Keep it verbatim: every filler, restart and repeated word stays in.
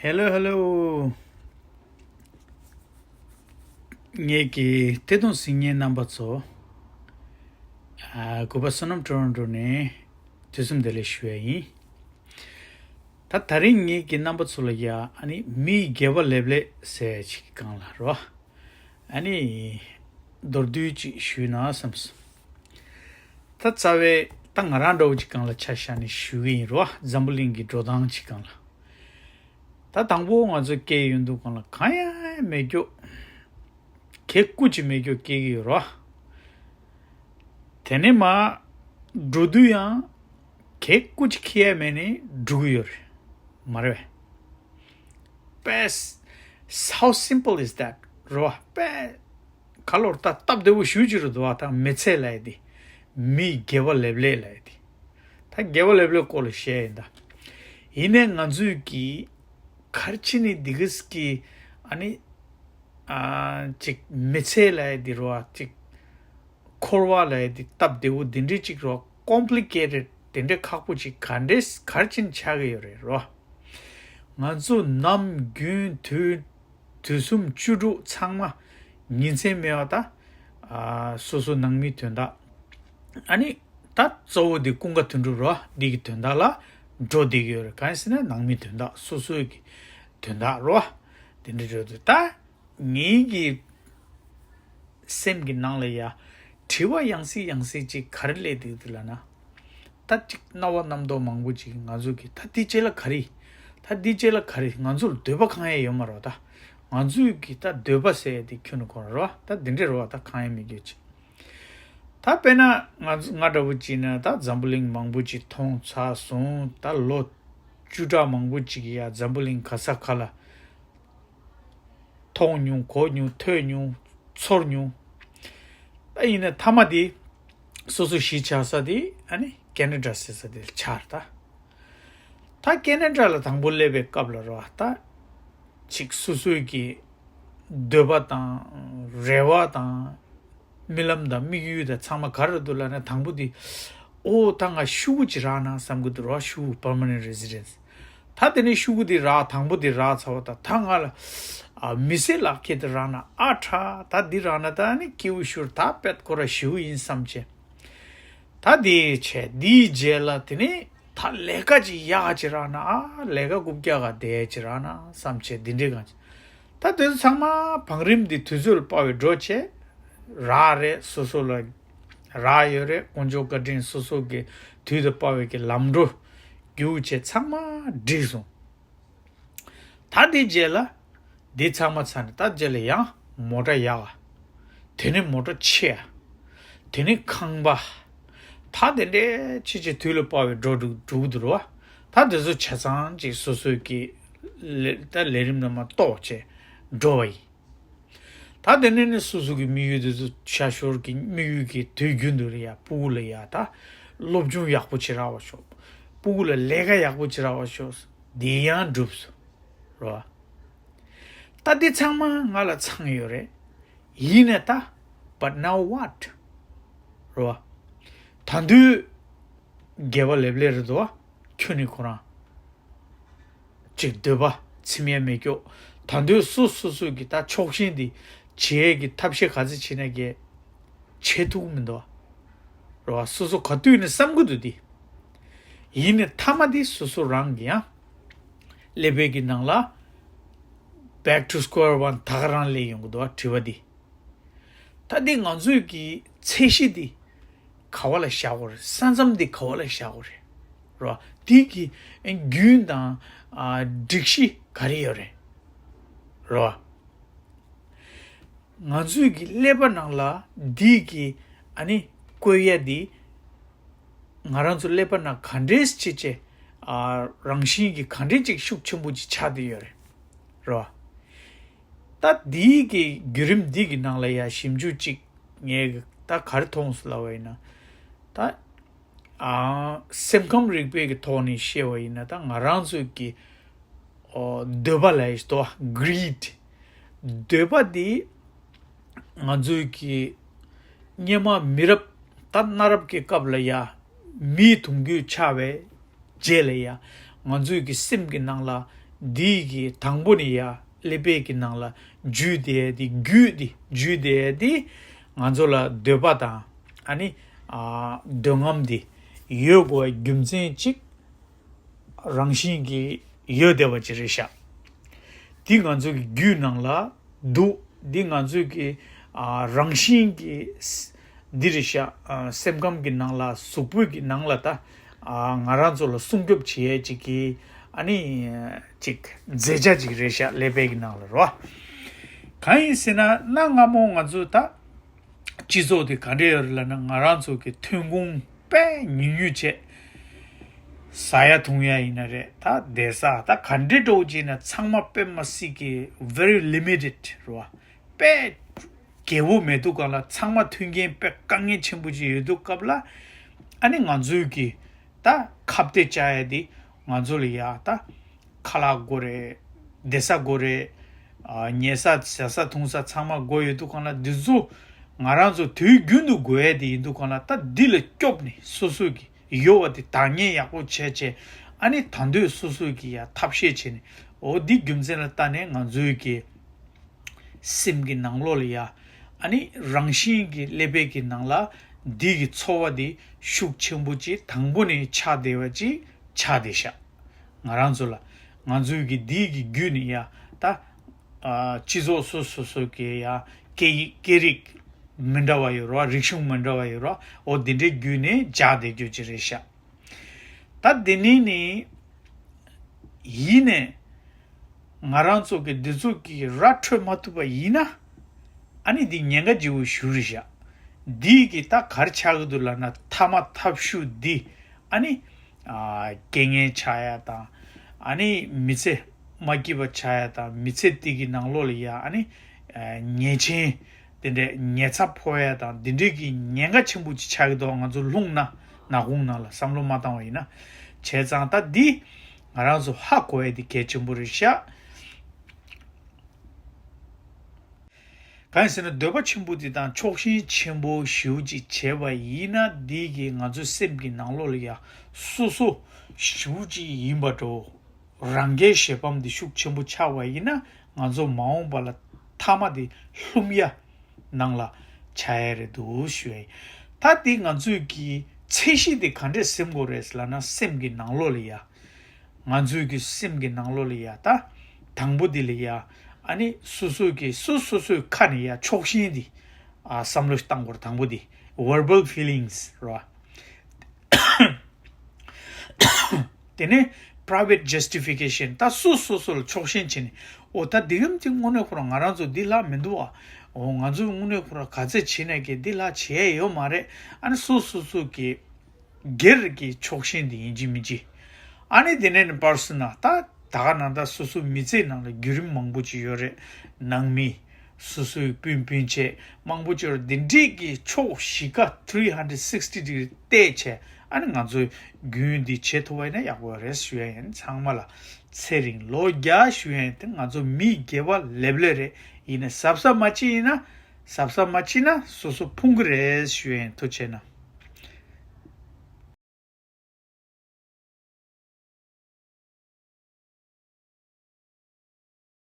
Hello, hello. ངེད་ཀྱི་བརྩེ་དུང་གཟིགས་མཁན་རྣམ་པ་ཚོ། ཨ། གུས་པ་བསོད་ནམས་ཊོ་རོན་ཊོ་ནས་དུས་གསུམ་བདེ་ལེགས་ཞུ་ཡ་ཡིན། ད་ད་རིང་ངེད་ཀྱི་རྣམ་པ་ཚོ་ལ་ཡ་ཨ་ནི་མི་དགེ་བ་ལེབ་ལེ་ཟེར་ཅིག་གི་སྒང་ལ་རོ། ཨ་ནི་མདོར་བསྡུས་ཅིག་ཞུས་ན་བསམས་སོང་། ད་རྩ་བའི་ད་ང་རང་འདྲ་བོ་ཅིག་སྒང་ལ་ཆ་བཞག་ནས་ཞུ་གི་ཡིན་རོ། འཛམ་བུ་གླིང་གི་འགྲོ་སྟངས་ཅིག་སྒང་ལ། ད་དང་པོ་ང་ཚོ་སྐྱེས་ཡོང་དུས་སྒང་ལ་གང་ཡང་མེད་རྒྱུ། གད་སྐུ་ཅིག་མེད་རྒྱུ་སྐྱེ་གི་ཡོད་རོ། དེ་ནས་མར་འགྲོ་དུས་ཡང་གད་སྐུ་ཅིག་འཁྱེར་ཡ་མེད་ནས་འགྲོ་གི་ཡོད་རེད། མ་རེད་པས། How simple is that? རོ། པས། ག་ལོར་ད་སྟབས་བདེ་བོ་ཞུ་རྒྱུ་རེད་འདུག་བ། ད་མི་ཚེ་ལབ་ཡ་དེ། མི་དགེ་བ་ལེབ་ལེ་ལབ་ཡ་དེ། ད་དགེ་བ་ལེབ་ལེ་སྐོར་ལ་བཤད་ཡིན་ད། ཡིན་ནའི་ང་ཚོས་ཀྱིས་ག་རེ་བྱས་ནས་འདི་གིས་ཀྱི་ཨ་ནི་ཨ་ཅིག་མི་ཚེ་ལབ་ཡ་དེ་རོ། ཅིག་འཁོར་བ་ལབ་ཡ་དེ་སྟབས་བདེ་བོ་འདི་འདྲའི་ཅིག་རོ། Complicated དེ་འདྲའི་ཁག་པོ་ཅིག་ག་འདྲས་ག་རེ་བྱས་ནས་ཆགས་ཀྱི་ཡོད་རེད་རོ། ང་ཚོ་ནམ་རྒྱུན་དུས་དུས་གསུམ་བཅུ་དྲུག་ཚང་མ་ཉིན་མཚན་མེད་པ་ད། ཨ། སོ་སོ་ནང་མིའི་དོན་དག་ཨ་ནི་ད་གཙོ་བོ་དེ་ཀུན་དགའ་དོན་གྲུབ་རོ། འདི་གི་དོན་དག་ལ་འགྲོ་བསྡད་ཀྱི་ཡོད་རེད། གང་ཡིན་ཟེར་ན་ནང་མིའི་དོན་དག་སོ་སོའི་གི་དོན་དག་རོ། དེ་འདྲ་འགྲོ་དུས་ད་ངེད་ཀྱི་སེམས་ཀྱི་ནང་ལ་ཡ་དྲི་བ་ཡང་སེ་ཡང་སེ་ཅིག་ག་རེ་སླེབས་བསྡད་འདུག་ལབ་ན། ད་ཅིག་རྣ་བ་རྣམ་རྟོག་མང་པོ་ཅིག་ང་ཚོ་གི་ད་འདི་རྗེས་ལ་ག་རེ། ད་འདི་རྗེས་ལ་ག་རེ། ང་ཚོར་འདོད་པ་གང་ཡང་ཡོད་མ་རེད་ད། ང་ཚོའི་གི་ད་འདོད་པ་ཟེར་ཡ་དེ་ཁྱོན་ནས་གོ་ར་རོ། ད་འདི་འདྲས་རོ། ད་གང་ཡང་མི་འགྱོད་ཅིག་ད་དཔེར་ན་ང་ང་འདྲ་བོ་ཅིག་ན་ད་འཛམ་བུ་གླིང་མང་པོ་ཅིག་མཐོང་ཚར་སོང་། ད་ལོ་བཅུ་ཕྲག་མང་པོ་ཅིག་ཡ་འཛམ་བུ་གླིང་ག་ས་ག་ལ་མཐོང་མྱོང་། གོ་མྱོང་། ཐོས་མྱོང་། ཚོར་མྱོང་། ད་ཡིན་ན་མཐའ་མ་དེ་སོ་སོ་གཞིས་ཆགས་ས་དེ་ཨ་ནི་ཀེ་ན་ཌ་ཟེར་ས་དེ་ལ་ཆགས་རེད་ད། ད་ཀེ་ན་ཌ་ལ་དང་པོ་སླེབས་པའི་སྐབས་ལ་རོ། ད་ཅིག་སོ་སོའི་གི་འདོད་པ་དང་རེ་བ་དང་རྨི་ལམ་དང་དམིགས་ཡུལ་དང་ཚང་མ་ག་རེ་འདུག་ལབ་ན། དང་པོ་དེ་ཨོ་ད་ང་ཤོག་བུ་ཅིག་རག་ན་བསམ་གི་འདུག་རོ། ཤོག་བུ། Permanent Residence། ད་དེ་ནས་ཤོག་བུ་དེ་རག་དང་པོ་དེ་རག་ཚར་བ་དང་ད་ང་ལ་ཨ་མི་ཚེ་ལག་ཁྱེར་དེ་རག་ན་ཨ་དྲག་ད་འདི་རག་ན་ད་ནི་སྐྱིད་པོ་ཤོར། ད་དཔེ་ཁོ་ར་ཞེ་པོ་ཡིན་བསམ་བྱས། ད་དེ་བྱས་འདིའི་རྗེས་ལ་དེ་ནས་ད་ལས་ཀ་ཅིག་ཡག་ཅིག་རག་ན། ཨ་ལས་ཀ་རྐུབ་བཀྱག་ག་བསྡད་ཅིག་རག་ན་བསམ་བྱས་འདི་འདྲའི་གང་ཅིག་ད་དེ་ཚོ་ཚང་མ་བང་རིམ་འདི་དུས་ཚོད་ལ་དཔག་པའི་འགྲོ་བྱས་རག་རེད། སོ་སོ་ལ་རག་ཡོད་རེད། དཀོན་མཆོག་བཀའ་དྲིན་སོ་སོ་གི་དུས་དང་དཔག་པའི་གི་ལམ་འགྲོ་རྒྱུགས་བྱས་ཚང་མ་འགྲིག་སོང་། ད་དེ་རྗེས་ལ་འདི་ཚང་མ་ཚར་ནས་ད་རྗེས་ལ་ཡང་མོ་ཊ་ཡག་ག་དེ་ནས་མོ་ཊ་ཆེ་ཡ། དེ་ནས་ཁང་པ། ད་དེ་འདྲའི་ཕྱི་ཕྱི་དུས་ལ་དཔག་པའི་འགྲོ་འགྲོ་འགྲོ་གི་འདུག་རོ། ད་དེ་ཚོ་ཆ་ཚང་ཅིག་སོ་སོའི་གི་ལས་ད་ལས་རིམ་ནང་མ་གཏོགས་བྱས་འགྲོ་བ་ཡིན། ད་དེ་ནས་ནི་སོ་སོ་གི་དམིགས་ཡུལ་དེ་ཚོ་ཤར་ཞོར་གྱི་དམིགས་ཡུལ་གྱི་དུས་རྒྱུན་དུ་ལ་ཡ་སྤུ་གུ་ལ་ཡ་ད་སློབ་སྦྱོང་ཡག་པོ་བྱེད་རག་པ་ཤོག་སྤུ་གུ་ལ་ལས་ཀ་ཡག་པོ་བྱེད་རག་པ་ཤོག་འདི་ཡང་འགྲུབ་སོང་རོ། ད་འདི་ཚང་མ་ང་ལ་ཚང་ཡོད་རེད། ཡིན་ནའི་ད། But now what? རོ། ད་དུང་དགེ་བ་ལེབ་ལེ་རེད་དོ། ཁྱོད་ནི་ཁོ་རང་ཅིག་འདོད་པ་ཚིམ་ཡས་མེད་ཀྱོག་ད་དུང་སོ་སོ་སོ་གི་ད་ཕྱོགས་ཞེན་འདི་བྱེད་ཡས་ཀྱི་ཐབས་ཤེས་ག་ཚོད་བྱེད་ན་གི་བྱེད་ཐུབ་ཀྱི་མི་འདུག་རོ། སོ་སོ་ག་དུས་ནས་བསམ་གྱི་འདུག་འདི། ཡིན་ནའི་མཐའ་མ་འདི་སོ་སོ་རང་གི་ཡང་ཀླད་པའི་གི་ནང་ལ་Back to square one ད་ག་རང་སླེབས་ཡོང་གི་འདུག་དྲི་བ་འདི། ད་འདི་ང་ཚོའི་གི་ཚད་གཞི་འདི་ག་བ་ལ་བཞག་དགོས་རེད། ས་མཚམས་འདི་ག་བ་ལ་བཞག་དགོས་རེད། རོ། འདི་གི་རྒྱུན་དང་ཨ་སྒྲིག་གཞི་ག་རེ་ཡོད་རེད། རོ། ང་ཚོའི་གི་ཀླད་པ་ནང་ལ་འདི་གི་ཨ་ནི་བཀོད་ཡ་འདི་ང་རང་ཚོ་ཀླད་པ་ནང་ག་འདྲས་ཅིག་ཅེ་ཨ་རང་བཞིན་གྱི་ག་འདྲས་ཅིག་ཤུགས་ཆེན་པོ་ཅིག་ཆགས་བསྡད་ཡོད་རེད། རོ། ད་འདིའི་གི་བརྒྱུད་རིམ་འདི་གི་ནང་ལ་ཡ་ཞིབ་འཇུག་ཅིག་ངས་ད་ག་རེ་མཐོང་སོང་ལབ་པ་ཡིན་ན། ད་ཨ་སེམས་ཁམས་རིག་པའི་གི་ཐོག་ནས་བཤད་པ་ཡིན་ན། ད་ང་རང་ཚོའི་གི་ཨོ་འདོད་པ་ལབ་ཡས་དོ། Greed། འདོད་པ་འདི་ང་ཚོའི་གི་སྔོན་མ་མི་རབས་ད་གནའ་རབས་ཀྱི་སྐབས་ལ་ཡ་མིའི་གདུང་རྒྱུད་ཆགས་པའི་རྗེས་ལ་ཡ་ང་ཚོའི་གི་སེམས་ཀྱི་ནང་ལ་ འདི་གི་དང་པོ་ནས་ཡ་ཀླད་པའི་གི་ནང་ལ་འཇུས་ཏེ་འདི་རྒྱུད་འདི་འཇུས་ཏེ་འདི་ང་ཚོ་ལ་འདོད་པ་དང་ཨ་ནི་ཨ་འདོད་རྔམ་འདི་ཡོད་དགོས་པའི་རྒྱུ་མཚན་གཅིག་རང་བཞིན་གྱིས་ཡོད་བསྡད་པ་ཅིག་རེད་ཤག་འདི་ང་ཚོ་གི་རྒྱུད་ནང་ལ་འདུག་འདི་ང་ཚོས་ཀྱི་ཨ་རང་བཞིན་གྱི་ས་འདི་རེད་ཤག་ཨ་སེམས་ཁམས་ཀྱི་ནང་ལ་གཟུགས་པོའི་གི་ནང་ལ་ད་ཨ་ང་རང་ཚོ་ལ་སྲུང་སྐྱོབ་བྱེད་ཡས་ཅིག་གི་ཨ་ནི་ཅིག་མཛེས་ཆ་ཅིག་རེད་ཤག་ཀླད་པའི་གི་ནང་ལ་རོ། གང་ཡིན་ཟེར་ན་གནའ་སྔ་མོ་ང་ཚོ་ད་སྤྱི་ཚོགས་དེ་ག་འདྲ་ཡོད་རེད་ལབ་ན་ང་རང་ཚོ་གི་ཐོན་ཁུངས་དཔེ་ཉུང་ཉུང་བྱས། ཟ་ཡ་འཐུང་ཡ་ཡིན་ན་རེད། ད་བསྡད་ས་ད་ག་འདྲའི་འགྲོ་བྱས་ན་ཚང་མ་དཔེ་མ་སྲིད་ཀྱི་very limited རེད་བ། དཔེ་རྒྱལ་པོ་མེད་དུས་སྒང་ལ་ཚང་མ་མཐུན་རྐྱེན་དཔེ་དཀའ་ངལ་ཆེན་པོ་ཅིག་ཡོད་དུས་སྐབས་ལ་ཨ་ནི་ང་ཚོའི་གི་ད་ཁ་གཏད་བཅག་ཡ་དེ་ང་ཚོ་ལ་ཡ་ད་ཁ་ལག་དགོས་རེད། བསྡད་ས་དགོས་རེད། ཨ་ཉལ་ས་ཟ་ས་འཐུང་ས་ཚང་མ་དགོས་ཡོད་དུས་སྒང་ལ་འདི་ཚོ་ང་རང་ཚོ་དུས་རྒྱུན་དུ་དགོས་ཡ་དེ་ཡིན་དུས་སྒང་ལ་ད་འདི་ལ་སྐྱོབ་ནས་སོ་སོ་གི་ཡོད་པ་དེ་བདག་གཉེར་ཡག་པོ་བྱས་བྱས་ཨ་ནི་ད་འདོད་སོ་སོ་གི་ཡ་ཐབས་ཤེས་བྱས་ནས་འོ་འདི་རྒྱུ་མཚན་ལ་བལྟས་ནས་ང་ཚོའི་གི་སེམས་ཀྱི་ནང་ལོགས་ལ་ཡ་ཨ་ནི་རང་བཞིན་གྱི་ཀླད་པའི་གི་ནང་ལ་འདི་གི་ཚོར་བ་འདི་ཤུགས་ཆེན་པོ་ཅིག་དང་པོ་ནས་ཆགས་བསྡད་པ་ཅིག་ཆགས་བསྡད་ཤག་ང་རང་ཚོ་ལ་ང་ཚོའི་གི་འདི་གི་བརྒྱུད་ནས་ཡ་ད་ཨ་སྤྱི་ཚོགས་སོ་སོ་སོ་གི་ཡ་སྐད་ཡིག་སྐད་རིགས་མི་འདྲ་བ་ཡོད་རེད་བ། རིག་གཞུང་མི་འདྲ་བ་ཡོད་རེད་བ། འོ་འདི་འདྲའི་བརྒྱུད་ནས་འཇགས་བསྡད་རྒྱུ་ཅིག་རེད་ཤག་ད་འདི་ནས་ནི་ཡིན་ནས་ང་རང་ཚོ་གི་འདི་ཚོ་གི་ར་འཕྲོད་མ་ཐུབ་པ་ཡིན་ན་ཨ་ནི་འདི་ཉེན་ཁ་ལྗིད་པོ་ཞེ་པོ་རེད་ཤག་འདི་གི་ད་ག་རེ་ཆགས་ཀྱི་འདུག་ལབ་ན་མཐའ་མ་ཐབས་ཤུགས་འདི་ཨ་ནི་ཨ་རྐྱེན་ངན་ཆགས་ཡ་དང་ཨ་ནི་མི་ཚེ་མ་སྐྱིད་པ་ཆགས་ཡ་དང་མི་ཚེ་འདི་གི་ནང་ལོགས་ལ་ཡ་ཨ་ནི་ཨ་ཉེས་ཆེན་དེ་འདྲའི་ཉེས་ཚབས་ཕོག་ཡ་དང་དེ་འདྲའི་གི་ཉེན་ཁ་ཆེན་པོ་ཅིག་ཆགས་ཀྱི་འདུག་ང་ཚོ་རླུང་ནང་ནག་ཁུང་ནང་ལ་བསམ་བློ་མ་བཏང་བ་ཡིན་ན། བྱས་ཙང་ད་འདི་ང་རང་ཚོ་ཧ་གོ་ཡ་འདི་གལ་ཆེན་པོ་རེད་ཤག་གང་ཡིན་ཟེར་ན་འདོད་པ་ཆེན་པོ་འདི་དང་ཕྱོགས་ཞེན་ཆེན་པོ་ཞེ་པོ་ཅིག་བྱས་པ་ཡིན་ན་འདི་གིས་ང་ཚོའི་སེམས་ཀྱི་ནང་ལོགས་ལ་ཡ་སོ་སོ་ཞེ་པོ་ཅིག་ཡིན་པ་འགྲོ། རང་རྒྱལ་གཞན་ཕམ་འདི་ཤུགས་ཆེན་པོ་ཆགས་པ་ཡིན་ན་ང་ཚོ་མ་འོངས་པ་ལ་མཐའ་མ་འདི་ལྷུང་ཡ་ནང་ལ་ཆགས་ཡ་རེད་འདུག་ཞུ་ཡ་ཡིན། ད་འདི་ང་ཚོའི་གི་ཚད་གཞི་འདི་ག་འདྲས་ཟིན་དགོས་རེད་ལབ་ན་སེམས་ཀྱི་ནང་ལོགས་ལ་ཡ། ང་ཚོའི་གི་སེམས་ཀྱི་ནང་ལོགས་ལ་ཡ་ད་དང་པོ་འདི་ལ་ཡ་ཨ་ནི་སོ་སོའི་གི་སོ་སོ་སོའི་ཁ་ནས་ཡ་ཕྱོགས་ཞེན་འདི་ཨ་བསམ་བློ་བཏང་དགོས་རེད། དང་པོ་འདི་verbal feelings རེད་བ། དེ་ནས་private justification ད་སོ་སོ་སོ་ལ་ཕྱོགས་ཞེན་བྱས་ནས་འོ་ད་འདི་གམ་དེ་དངོས་གནས་ཁོ་རང་ང་རང་ཚོ་འདི་ལྷག་མི་འདུག་ཨ། འོ་ང་ཚོ་དངོས་གནས་ཁོ་རང་ག་ཚད་བྱས་ནས་ཀྱི་འདི་ལྷག་བྱས་ཡོད་མ་རེད། ཨ་ནི་སོ་སོ་སོ་གི་སྒེར་གྱི་ཕྱོགས་ཞེན་འདི་ཡིན་གཅིག་མིན་གཅིག་ཨ་ནི་དེ་ནས་ནི་པར་སོ་ན་ད་ད་ག་ནང་ད་སོ་སོ་མི་ཚེའི་ནང་ལ་བརྒྱུད་རིམ་མང་པོ་ཅིག་ཡོད་རེད། ནང་མི། སོ་སོའི་སྤུན་སྤུན་མཆེད་མང་པོ་ཅིག་ཡོད་རེད། འདི་འདྲས་ཀྱི་ཕྱོགས་བཞི་ཀ་three hundred sixty degree བལྟས་བྱས་ཨ་ནི་ང་ཚོས་རྒྱུན་འདི་བྱེད་ཐུབ་པ་ཡིན་ན་ཡག་པོ་རེད་ཞུ་ཡ་ཡིན། ཚང་མ་ལ་ཚེ་རིང་ལོ་བརྒྱ་ཞུ་ཡ་ཡིན། དེ་ང་ཚོ་མི་དགེ་བ་ལེབ་ལེ་རེད། ཡིན་ན་གཟབ་གཟབ་མ་བྱེད་ཡིན་ན་གཟབ་གཟབ་མ་བྱེད་ན་སོ་སོ་ཕུང་གི་རེད་ཞུ་ཡ་ཡིན། ཐུགས་རྗེ་གནང་།